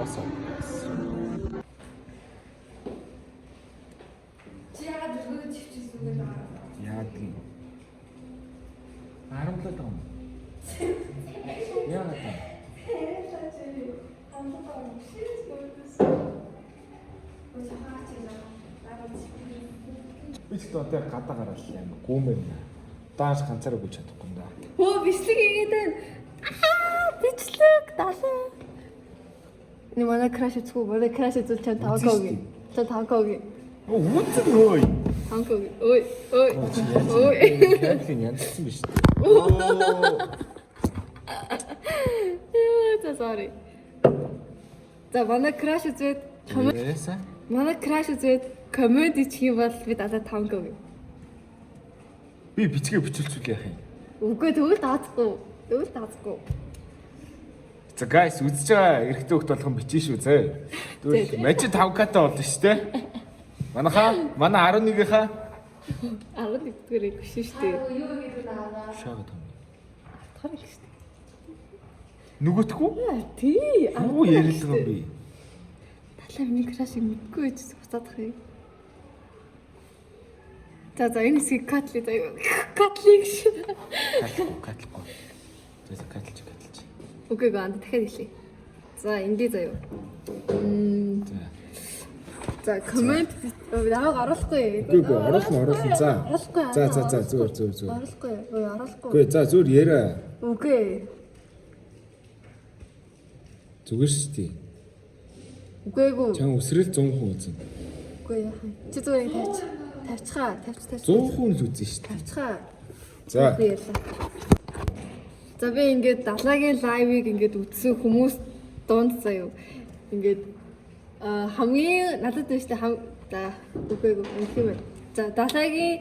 What's up, guys? Чи яагаад өргөө чивчсэн үг байгаа? Яадаг юм? Харамлаад байгаа юм. Яагаад юм? Би ч одоо гадаа гараал юм гүмээр юм. Дааш ганцаараа гүйж чадахгүй юм да. Хөө бичлэг хийгээд байна. Аа, бичлэг далаа. Нэг манай краш үзэхгүй, манай краш үзвэл чам 5 Үзэн к үгүй. Чам 5 к үгүй. Оо үзэн хөөе. 5 к үгүй. Ой, ой. Ой. Яг л янзсан биш. Оо. Яа, за sorry. За манай краш үзээд коммент Яриасаа. манай краш үзээд коммент ичих юм бол би далаа 5 к үгүй. Би бичгээ бичүүлчихвэл яах юм? Үгүй тэгвэл даацгүй. Тэгвэл даацгүй. За guys үзэж байгаа эрэгтэй хөлт болгон бичэн шүү зөө. Тэгвэл мажи 5к-тай болно шүү дээ. Манайхаа манай 11-ийнхаа 11 дгээр өгшин шүү дээ. шаагаад юм. Тохор их шүү дээ. Нүгөтгүү? Яа, тий. Юу ярилгаа юм бэ? Талаа миний крашыг мэдгүй байж буцаадах юм. За за энэ хэсгийг катли заяа. Катли гэж. Катлахгүй, катлахгүй. За за катлж катлж. Үгүй гоо анд дахиад хэлье. За ингэ заяа. За. За коммент намайг оруулахгүй. Үгүй үгүй оруулна оруулна за. Оруулахгүй. За за за зүгээр зүгээр зүгээр. Оруулахгүй. Ой оруулахгүй. Үгүй за зүгээр яриа. Үгүй. Зүгээр шүү дээ. Үгүй гүү. Чам өсрөл 100 хүн үзнэ. Үгүй яах юм. Чи зүгээр ингэ тавьч. Тавьчихаа. Тавьч тавьч. 100 хүн л үзнэ шүү дээ. Тавьчихаа. За. Би ярьлаа. За би ингээд далаагийн лайвыг ингээд үзсэн хүмүүс дунд заяа. Ингээд а, хамгийн надад байна шүү дээ хам за үгүй үгүй ингэх юм байна. За далаагийн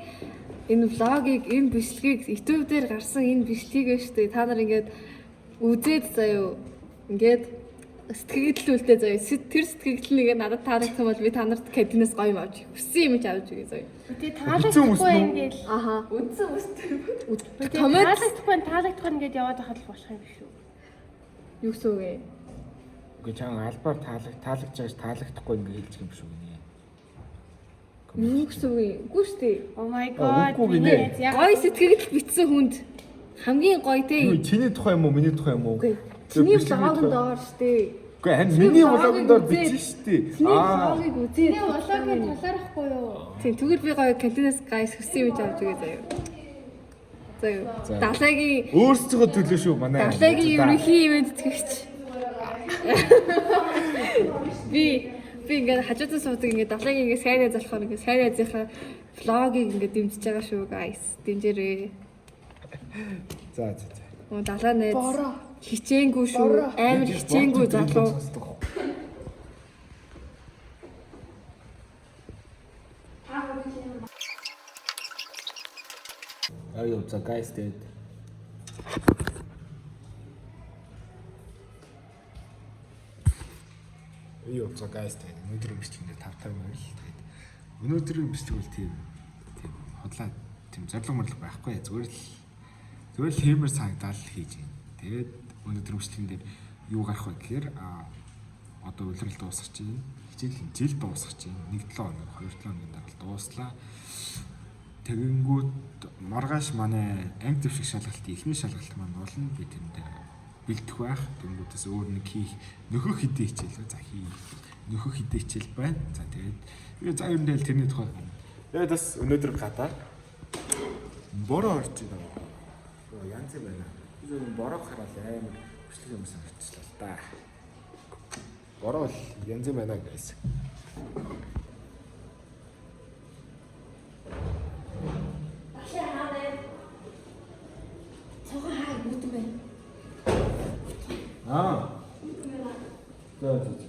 энэ влогийг энэ бичлэгийг YouTube дээр гарсан энэ бичлэгийг байна шүү дээ. Та нар ингээд үзээд заяа. Ингээд сэтгэл үлдээ заяа. Тэр сэтгэл нь ингээд надад таалагдсан бол би та нарт кабинаас гоё юм авч хүссэн юм чи авч өгье заяа. Тэгээ Үтсэн таалагдахгүй үснэ үү? ингээл. Аха. Үтсэн үстэй. Коммент Таалагдахгүй таалагдахгүй ингээд яваад байхад л болох юм биш үү? юу гэсэн үг вэ? Үгүй чам албаар таалаг таалагдж байгаач таалагдахгүй ингэ хэлж юм биш үү гинэ. Юу гэсэн үг вэ? Үгүй шүү дээ. Oh my А, god. үгүй гинэ. Яг Гоё сэтгэл битсэн хүнд хамгийн гоё те. Юу чиний тухай юм уу миний тухай юм уу? Үгүй. Зөв Чиний бичлэгийн влогонд тухай. доор шүү дээ. Үгүй харин Чиний миний влогонд доор влогийг бичсэн шүү дээ. Чиний Аа. влогийг үзээд. Миний влогийн талаархгүй юу? Тийм тэгвэл би гоё кантинаас гайс хүссэн юм чи авч өгье заяа. Заяа. За. Далайгийн Өөрсдийнхөө төлөө шүү манай. далайгийн ерөнхий ивент тэтгэгч. Би би ингээд хажуудсан суудаг ингээд далайгийн ингээд сайн найз болохоор ингээд сайн найзынхаа влогийг ингээд дэмжиж байгаа шүү guys. Дэмжээрэй. За за за. Оо далаа найз хичээнгүй шүү. Амар хичээнгүй залуу. Аюу за guys тэгээд Аюу за guys тэгээд өнөөдрийн бичлэгэнд тав тав байл тэгээд өнөөдрийн бичлэг бол тийм тийм худлаа тийм зориг морлого байхгүй зүгээр л хиймэр санагдаал хийж байна. Тэгээд өнөөдрийн бичлэгэн дээр юу гарах вэ гэхээр а одоо улирал дуусах чинь хичээл жил дуусах чинь 1 7 хоног 2 7 хоногийн дараа л дууслаа. Тэгэнгүүт маргааш манай анги дэвших шалгалт эхний шалгалт маань болно. Би тэрэн дээр бэлдэх байх. Тэгэнгүүтээс өөр нэг хийх нөхөх хэдий хичээл за хий. Нөхөх хэдий хичээл байна. За тэгээд би за ер нь тэгэл тэрний тухай. Тэгээд бас өнөөдөр гадаа бороо орж байна. Йоо янз юм байна. Би зөв бороо хараад амар хүчлэг юм санагчлаа л да. Бороо бол янз юм байна guys. Цогон хаа бүтэн байна. Аа. За за за.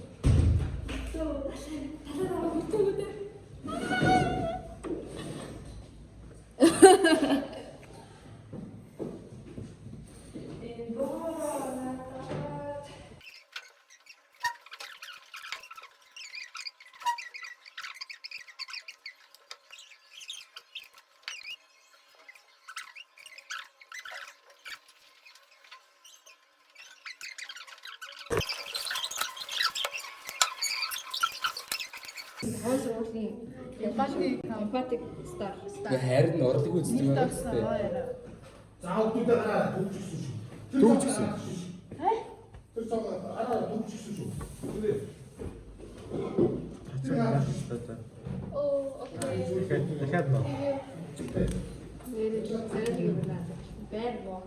чинь таван сургуулийн Эмпатик star. Тэгээ харин урлаг үздэг юм байна шүү дээ. За хүүхдүүдээ гараа төвчсөн шүү. Төвчсөн. Тэр цог гараа төвчсөн шүү. Оо, окей. Дахиад нөө. Нэрээ зэрэг юм байна. Байр боо.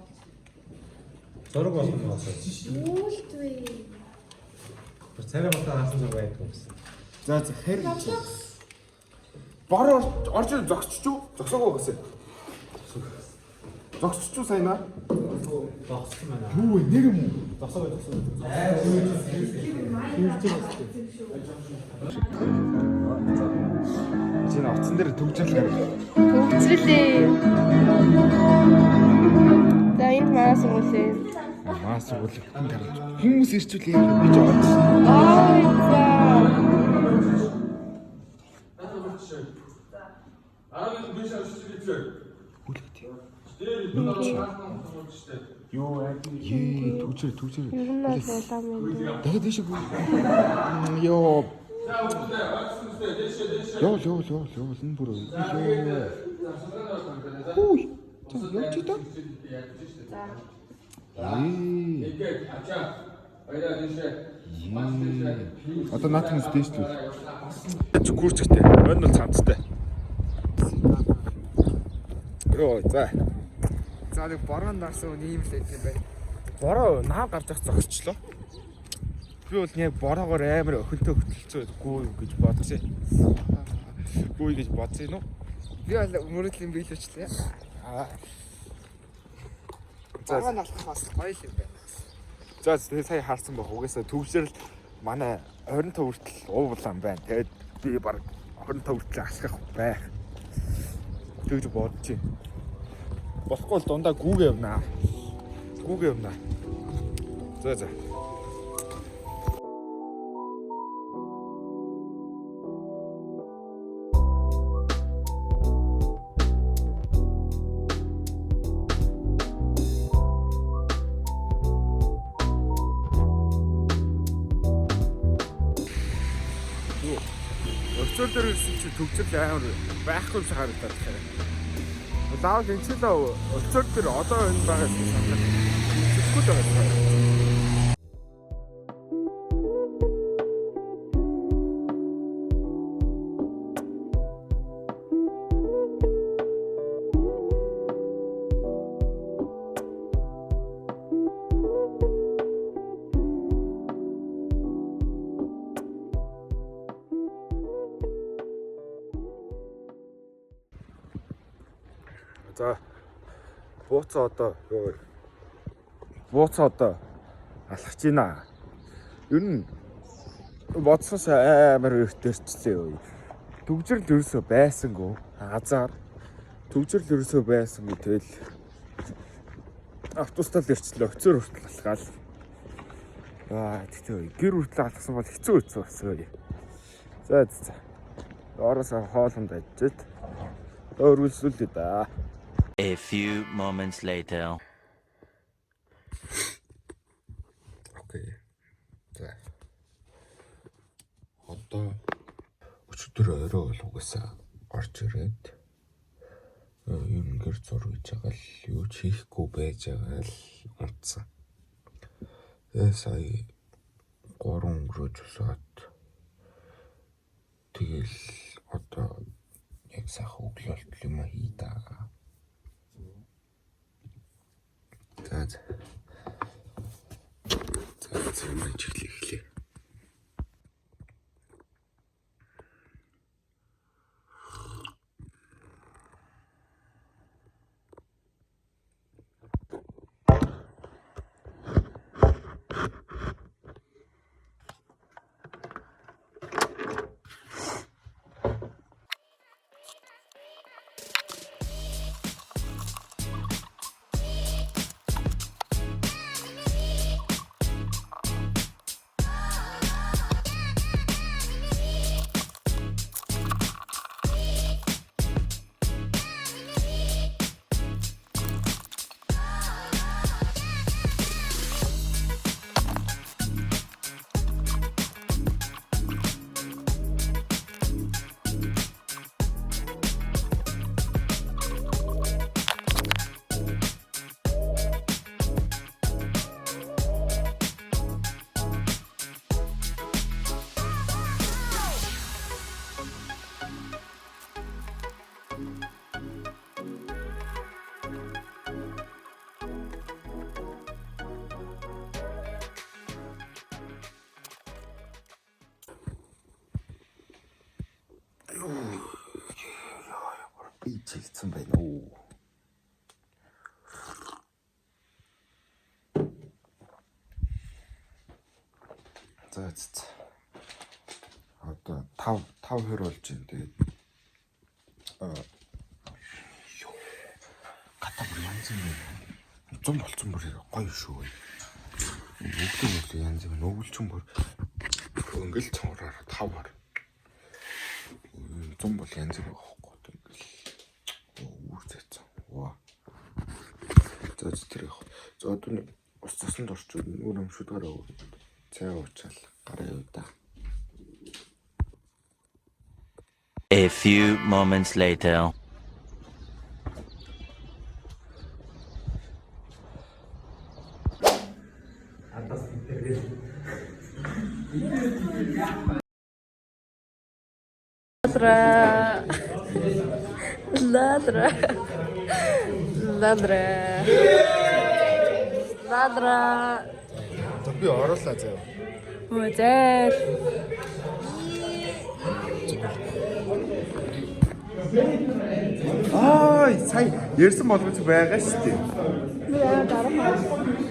Зураг болох нь болсон. Үйлдвэ. Бүр царай болоо харсан зураг байдаг юм гэсэн. За за харин. Бороо орж зогсчих уу? Зогсоогүй гэсэн. Зогсчих уу сайн аа? Зогссон байна. Юу вэ? Нэг юм уу? Зогсоо зогсоо. Чи энэ утсан дээр төгжрөл гаргав. Төвчрлээ. За энд манай сургууль. Маа сургууль хүн таруулж. Хүмүүс ирчүүл яах вэ? Би ч орж. Ай за. Ее, төгжрөл төгжрөл. Ер нь бол улаан юм. Дахиад тийш гүү. Йоо. Йоо, йоо, йоо, йоо, энэ бүр. Йоо. Хүй. За, явж та. Ээ. Одоо наатахнаас дээш л. Чи гүрцэгтэй. Мөн бол цамцтай. Йоо, за. За нэг бороонд орсон үн ийм л байт юм байна. Бороо наа гарч явах зогсчлоо. Би бол яг бороогоор амар охинтой хөтөлцөө гүү гэж бодсон. Гүү гэж бодсон юм уу? Би бол мөрөдлийн биелүүлчлээ. Аа. За Бороо налах бас гоё л юм байна. за тэгээ сая харсан байх. Угаасаа төвшөрл манай 25 хүртэл уулан байна. Тэгээд би баг 25 хүртэл алхах байх. Тэгж бодож байна. Болохгүй бол дундаа гүүгээ явнаа. Гүүгээ явнаа. За за. Өвчөр дээр ирсэн чи төгжрөл амар байхгүй юм шиг харагдаад байна. Лаав энэ ч л өвчөр дээр одоо энэ байгаа юм санагдаад. Сэтгэхгүй л байгаа юм. За бууцаа одоо юу бууцаа одоо алхаж байна. Ер нь бодсоос амар өртөрчлээ юу. Төгжрөл ерөөсөө байсангүй. Азар төгжрөл ерөөсөө байсангүй тэгэл автобустаа л ирчлээ. Өцөр хүртэл алхаал. Аа тэгтээ гэр хүртэл алхсан бол хэцүү хэцүү болсон. За за. Ороос хоол хүнд ажиж. Өргөлсүүлээ да. A few moments later. Окей. За. Одоо өчигдөр орой бол угаасаа орж ирээд ер нь гэр зур гэж байгаа л юу ч хийхгүй байж байгаа л унтсан. Тэгээ сая 3 өнгөрөөж усаад тэгэл одоо яг сайхан өглөө болтол юм хий да. За за. За за юм чиглээ эхлэе. болцсон байна уу? За за. Одоо 5 5 20 болж байна. Тэгээд гата бүр янз юм байна. Зам болцсон бүр гоё шүү. Өглөө өглөө янз юм. Өвөлчөн бүр ингээл цонхороор 5 хор. Зам бол янз юм байгаа хөөхгүй. Ингээл үүр зайцсан. Ваа. За за тэр яг. За одоо нэг ус цасанд орчууд өөр юм шүдгээр өө. Цай уучаал гараа юу да. A few moments later. Ладра. Ладра. Ладра. Ладра. За би оруулаа заяа. Өө зээл. Аа сая ярьсан болгож байгаа шүү дээ. Би аа дарах.